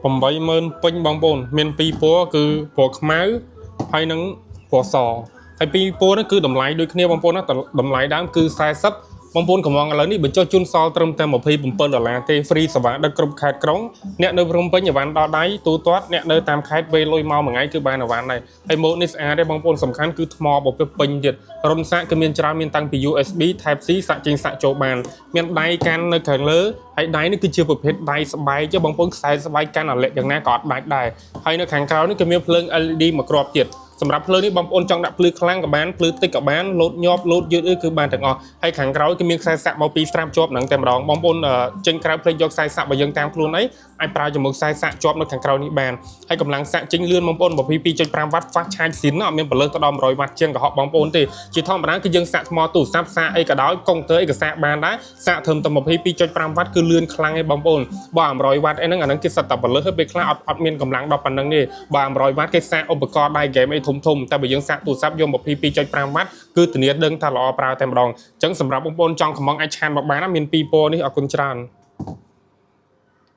80000ពេញបងប្អូនមានពីរពណ៌គឺពណ៌ខ្មៅហើយនិងពណ៌សហើយពីរពណ៌នេះគឺតម្លៃដូចគ្នាបងប្អូនណាតម្លៃដើមគឺ40បងប្អូនកំងឥឡូវនេះបញ្ចុះជូនសល់ត្រឹមតែ27ដុល្លារទេ free សេវាដឹកគ្រប់ខេត្តក្រុងអ្នកនៅភ្នំពេញអីវ៉ាន់ដល់ដៃទូទាត់អ្នកនៅតាមខេត្តវេលុយមកមួយថ្ងៃគឺបានអីវ៉ាន់ដែរហើយម៉ូតនេះស្អាតទេបងប្អូនសំខាន់គឺថ្មបពពេញទៀតរុនសាកគឺមានច្រើនមានតាំងពី USB Type C សាក់ចេញសាក់ចូលបានមានដៃកាន់នៅខាងលើហើយដៃនេះគឺជាប្រភេទដៃស្បែកទេបងប្អូនខ្សែស្បែកកាន់អាលាក់យ៉ាងណាក៏អត់ដាច់ដែរហើយនៅខាងក្រៅនេះគឺមានភ្លើង LED មួយគ្រាប់ទៀតសម្រាប់ភ្លើងនេះបងប្អូនចង់ដាក់ភ្លឺខ្លាំងក៏បានភ្លឺតិចក៏បានលោតញាប់លោតយឺតអីគឺបានទាំងអស់ហើយខាងក្រោយគឺមានខ្សែសាក់មកពីរស្រាប់ជាប់ហ្នឹងតែម្ដងបងប្អូនចេញក្រៅភ្លេចយកខ្សែសាក់របស់យើងតាមខ្លួនអីអាចប្រើជាមួយខ្សែសាក់ជាប់នៅខាងក្រោយនេះបានហើយកម្លាំងសាក់ចេញលឿនបងប្អូន22.5វ៉ាត់ fast charge ស៊ីនអត់មានពលឹះទៅដល់100វ៉ាត់ជាងកុហកបងប្អូនទេជាធម្មតាគឺយើងសាក់ថ្មទូរស័ព្ទសាក់អីក៏ដោយកុងទ័រអីក៏សាក់បានដែរសាក់ត្រឹមតែ22.5វ៉ាត់គឺលឿនខ្លាំងឯងបងប្អូនបើ100វ៉ាត់អីហ្នឹងអាហ្នឹងគេសិតតែពលឹះពេលខ្លះអត់មានកម្លាំងដល់ប៉ុណ្្នឹងទេបើ100វ៉ាត់គេសាក់ឧបករណ៍ដៃហ្គេមអីធំធំតែបើយើងសាក់ទូរស័ព្ទយក22.5វ៉ាត់គឺធានាដឹងថាល្អប្រើតែម្ដងអញ្ចឹងសម្រាប់បងប្អូនចង់កំងអាច chat មកបានណាមានពីរពណ៌នេះអរគុណច្រើន។